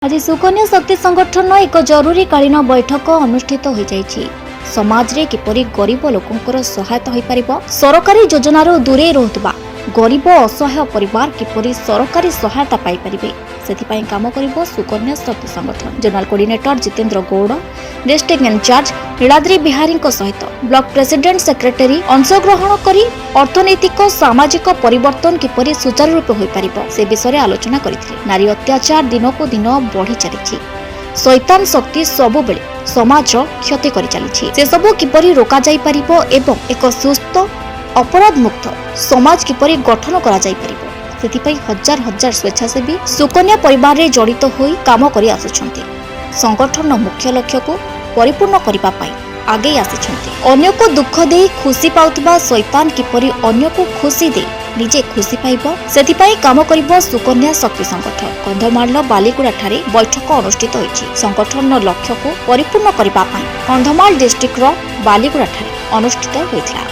ଆଜି ସୁକନ୍ୟା ଶକ୍ତି ସଂଗଠନର ଏକ ଜରୁରୀକାଳୀନ ବୈଠକ ଅନୁଷ୍ଠିତ ହୋଇଯାଇଛି। ସମାଜରେ କିପରି ଗରିବ ଲୋକଙ୍କର ସହାୟତା ହୋଇପାରିବ, ସରକାରୀ ଯୋଜନାରୁ ଦୂରେଇ ରହୁଥିବା ଗରିବ ଅସହାୟ ପରିବାର କିପରି ସରକାରୀ ସହାୟତା ପାଇପାରିବେ, ସେଥିପାଇଁ କାମ କରିବ Sukanya Shakti Sangathan. Zonal coordinator Jitendra Gaur, district in charge Niladri ବିହାରୀଙ୍କ ସହିତ ବ୍ଲକ ପ୍ରେସିଡେଣ୍ଟ, ସେକ୍ରେଟାରୀ ଅଂଶଗ୍ରହଣ କରି ଅର୍ଥନୈତିକ ସାମାଜିକ ପରିବର୍ତ୍ତନ କିପରି ସୁଚାରୁ ରୂପେ ହୋଇପାରିବ, ସେ ବିଷୟରେ ଆଲୋଚନା କରିଥିଲେ। ନାରୀ ଅତ୍ୟାଚାର ଦିନକୁ ଦିନ ବଢ଼ି ଚାଲିଛି। ଶୈତାନ ଶକ୍ତି ସବୁବେଳେ ସମାଜର କ୍ଷତି କରିଚାଲିଛି। ସେସବୁ କିପରି ରୋକାଯାଇପାରିବ ଏବଂ ଏକ ସୁସ୍ଥ ଅପରାଧମୁକ୍ତ ସମାଜ କିପରି ଗଠନ କରାଯାଇପାରିବ, ସେଥିପାଇଁ ହଜାର ହଜାର ସ୍ୱେଚ୍ଛାସେବୀ ସୁକନ୍ୟା ପରିବାରରେ ଜଡ଼ିତ ହୋଇ କାମ କରି ଆସୁଛନ୍ତି। ସଂଗଠନର ମୁଖ୍ୟ ଲକ୍ଷ୍ୟକୁ ପରିପୂର୍ଣ୍ଣ କରିବା ପାଇଁ ଆଗେଇ ଆସିଛନ୍ତି। ଅନ୍ୟକୁ ଦୁଃଖ ଦେଇ ଖୁସି ପାଉଥିବା ଶୈତାନ କିପରି ଅନ୍ୟକୁ ଖୁସି ଦେଇ ନିଜେ ଖୁସି ପାଇବ, ସେଥିପାଇଁ କାମ କରିବ ସୁକନ୍ୟା ଶକ୍ତି ସଂଗଠନ। କନ୍ଧମାଳର ବାଲିଗୁଡ଼ାଠାରେ ବୈଠକ ଅନୁଷ୍ଠିତ ହୋଇଛି। ସଂଗଠନର ଲକ୍ଷ୍ୟକୁ ପରିପୂର୍ଣ୍ଣ କରିବା ପାଇଁ କନ୍ଧମାଳ ଡିଷ୍ଟ୍ରିକ୍ଟର ବାଲିଗୁଡ଼ାଠାରେ ଅନୁଷ୍ଠିତ ହୋଇଥିଲା।